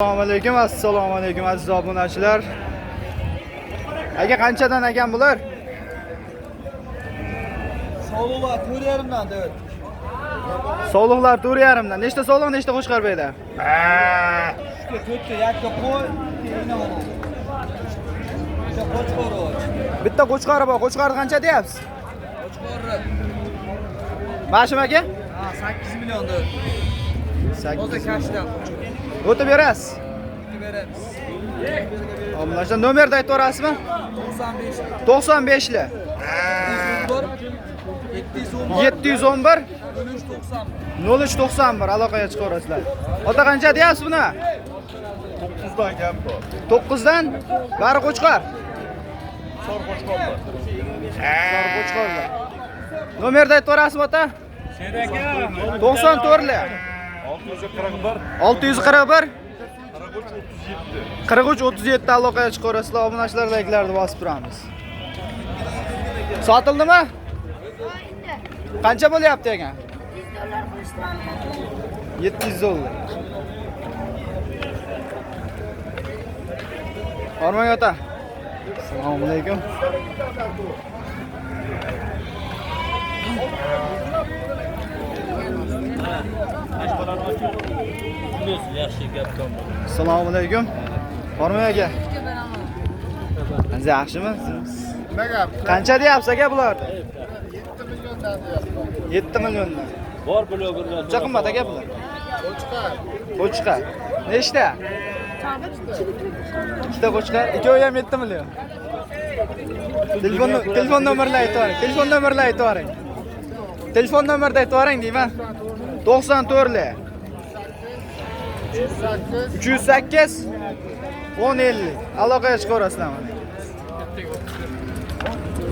Assalomu alaykum, assalomu alaykum aziz obunachilar. Aka, qanchadan ekan bular? Sovluqlar 4,5'dan evet. Sovliqlar 4,5 dan. Nechta sovliq, nechta qo'chqor bu yerda? Uchta, to'rtta, yakka qo'y, igna oladi. Bitta qo'chqor bor. Bitta qo'chqori bor. Qo'chqorni qancha deyapsiz? Qo'chqorni Mana shumi aka? ha 8 million deb. Toza 8. kashdan O'tib berasiz. Beramiz. Obunachilar, nomerni aytib yuborasizmi? 95 95 li 711 711 0390. 0391 aloqaga chiqaverasizlar. Ota, qancha deyapsiz buni? 9'dan kam bor. 9 dan bari qo'chqor. Chor qo'chqorlar. Bari qo'chqorlar. Nomerni aytib yuborasizmi ota? 94 li 641 641 43 37. 43 37 aloqaga chiqaverasizlar. Obunachilar, layklarni bosib turamiz. Sotildimi? Qancha bo'lyapti ekan? 100 dollar qo'shdim. 700 dollar. Hormang ota. Assalomu alaykum. Assalomu alaykum. Hormang aka. Qancha, yaxshimi? Nima gap? Qancha deyapsiz aka bularni? 7 milliondan deyapti. 7 milliondan. Bor blogerlar. Qancha qimmat aka bular? Qo'chqor. Qo'chqor. Nechta? Ikkita qo'chqor, ikkovi ham 7 million. Telefon nomerlarini aytib yuboring. Telefon nomerlarini aytib yuboring. Telefon nomerini aytib yuboring deyman. 94 li 8 308 10 50. Aloqaga chiqaverasizlar mana.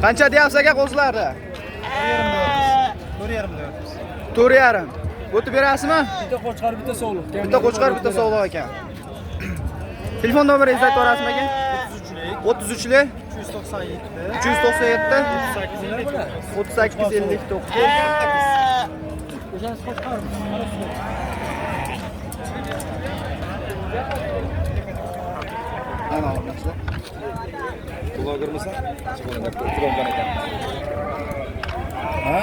Qancha deyapsiz aka qo'zilarni? 4,5 deyapmiz. 4,5. O'tib berasizmi? Bitta qo'chqor, bitta sovliq. Bitta qo'chqor, bitta sovliq ekan. Telefon nomeringizni aytib yuborasizmi aka? 33 lik 33 li 397 397 38 38 59. O'shasi qo'chqormi? Ana obunachilar. Blogermisan? Chiqib ekan. Ha?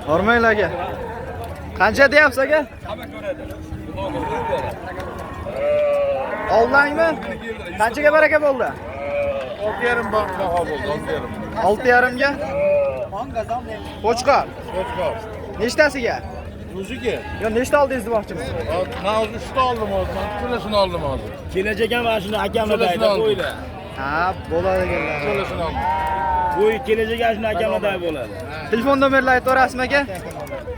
Hormanglar aka. Qancha deyapsiz aka? Hamma ko'radi. Bloger ko'radi. Oldangmi? Qanchaga baraka bo'ldi? 6,5 baho bo'ldi, 6,5. 6,5 ga? Qo'chqor. Qo'chqor. Nechtasiga? O'ziga. Yo, nechta oldingiz demoqchimiz? Men hozir 3 ta oldim hozir. Men to'lasini oldim hozir. Kelajak ham mana shuni akamlar To'lasini daydi oldim. qo'ylar. Ha, bo'ladi ekanlar. To'lasini oldim. Bu kelajak ham shuni akamlar bo'ladi. Telefon nomerlarini aytib yuborasizmi aka?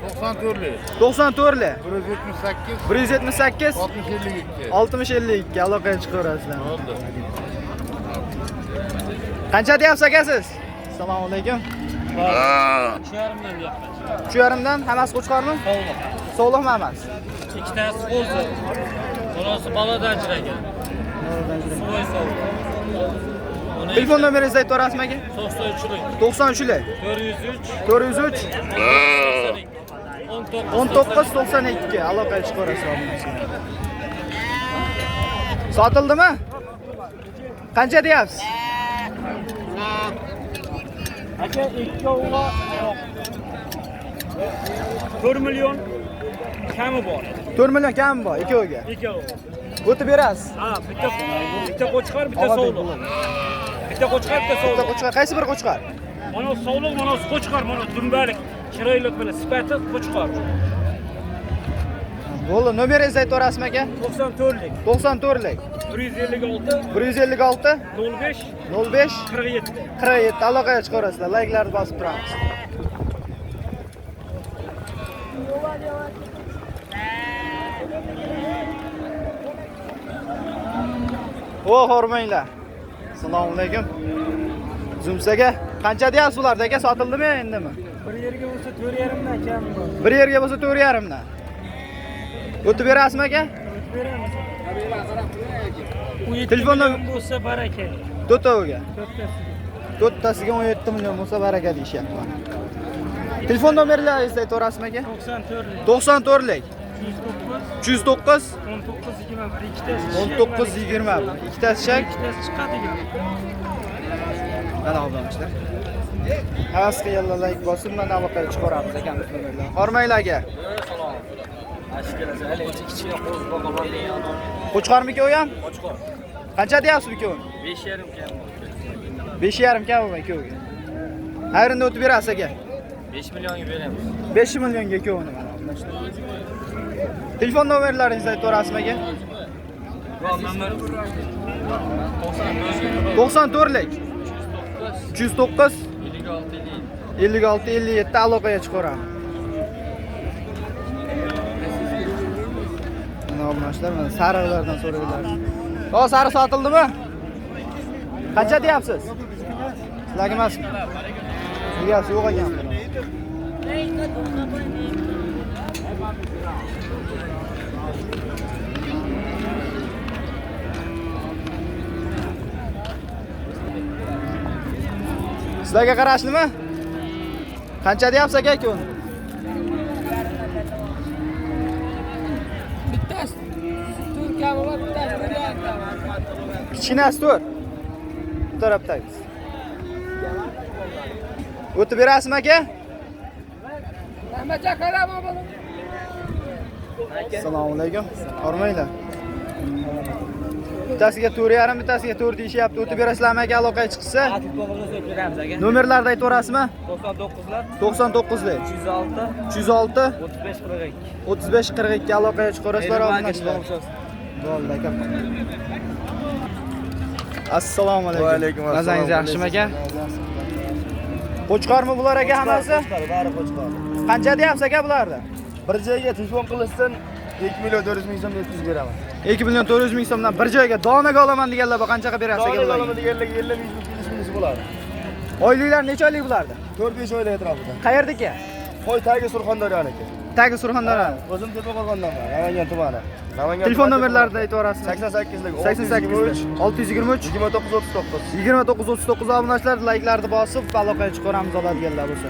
94 lik 94 li 178 178 60 52. 60 52 aloqaga chiqaverasizlar. Bo'ldi. Qancha deyapsiz aka siz? Assalomu alaykum. 3,5'dan deyapman. 3,5 dan hammasi qo'chqormi? Sovliq. Sovliqmi hammasi? Ikkitasi qo'zi. Bolasi boladan ajragan. Suvoy sovliq. Uni Telefon nomeringizni aytib yuborasizmi aka? 93lik. 93 li 403 403 19 19 92 aloqaga chiqaverasiz obunachilar. Sotildimi? Qancha deyapsiz? Aka, ikkoviga 4 million kami bor. 4 million kami bor ikkoviga. Ikkovi. O'tib berasiz. Ha, bitta qo'chqor, bitta Og'abek sovliq. bo'ladi. Bitta qo'chqor, bitta Bitta sovliq. qo'chqor, qaysi bir qo'chqor? Mana sovliq, mana qo'chqor, mana dumbalik, chiroyli mana sifati qo'chqor. Bo'ldi, nomeringizni aytib yuborasizmi aka? 94lik, 94 lik 156 156 05 05 47. 47 aloqaga chiqaverasizlar. Layklarni bosib turamiz. O, hormanglar. Assalomu alaykum. Zumsaga qancha deyapsiz ularda aka? Sotildimi endimi? Bir yerga bo'lsa 4,5'dan kam bor. Bir yerga bo'lsa 4,5 dan. O'tib berasizmi aka? Beramiz. Telefon bo'lsa baraka. To'rtoviga. To'rttasiga. To'rttasiga 17 million bo'lsa baraka deyishyapti mana. Telefon nomerlaringizni aytib yuborasizmi aka? 94lik. 94 lik 309 19 21. Ikkitasi. 19 21. Ikkitasi shak. Ikkitasi chiqadi. Mana oblamishlar. Havas qilganlar like bosib, mana aloqaga chiqaramiz akamiz nomerlarni. Hormanglar aka. Qo'chqormiki u ham? Qo'chqor. Qancha deyapsiz bu ikkovini? 5,5 kam. 5,5 kam bu ikkoviga. Ayrinda o'tib berasiz aka. 5 millionga beramiz. 5 millionga ikkovini mana. Telefon nomerlaringizni aytib yuborasizmi aka? Nomer 94lik 309 56 56 57 aloqaga chiqaveramiz. Mana obunachilar, mana sariqlardan so'raydilar. O, sariq sotildimi? Qancha deyapsiz? Sizlarga emasmi? Egasi yo'q ekan. Sizlarga qarashlimi? Qancha deyapsiz aka ikkovini? Bittasi to'rt kami bor, bittasi bir yarim kami. Kichkinasi 4. Bu tarafdagisi. O'tib berasizmi aka? Rahmatcha qarab olib. Assalomu alaykum. Hormanglar. Bittasiga 4,5, bittasiga 4 deyishyapti. O'tib berasizlarmi aka aloqaga chiqsa? Beramiz aka. Nomerlarni aytib yuborasizmi? 99lar 99lik 306 306 35 42. 35 42 aloqaga chiqarasizlar obunachilar. Bo'ldi aka. Assalomu alaykum. Va alaykum assalom. Mazangiz yaxshimi aka? Qo'chqormi bular aka hammasi? Qo'chqor, bari qo'chqor. Qancha deyapsiz aka bularni? Bir joyga telefon qilishsin, 2 million 400 ming so'm yetkazib beraman. 2 million 400 ming so'mdan bir joyga donaga olaman deganlar bor, qanchaga berasiz aka Donaga bularga? olaman deganlarga 50 ming so'm kelishimiz bo'ladi. Oyliklar necha oylik bularda? 4-5 oylik atrofida. Qayerdiki? Qo'y tagi Surxondaryoniki. Tagi Surxondaryo. O'zim Tepa-Qo'rg'ondanman, Namangan tumani. Namangan Telefon tumani nomerlarini aytib yuborasizmi? 88lik 88 623 29 39. 29 39 obunachilar likelarni bosib aloqaga chiqaramiz oladiganlar bo'lsa.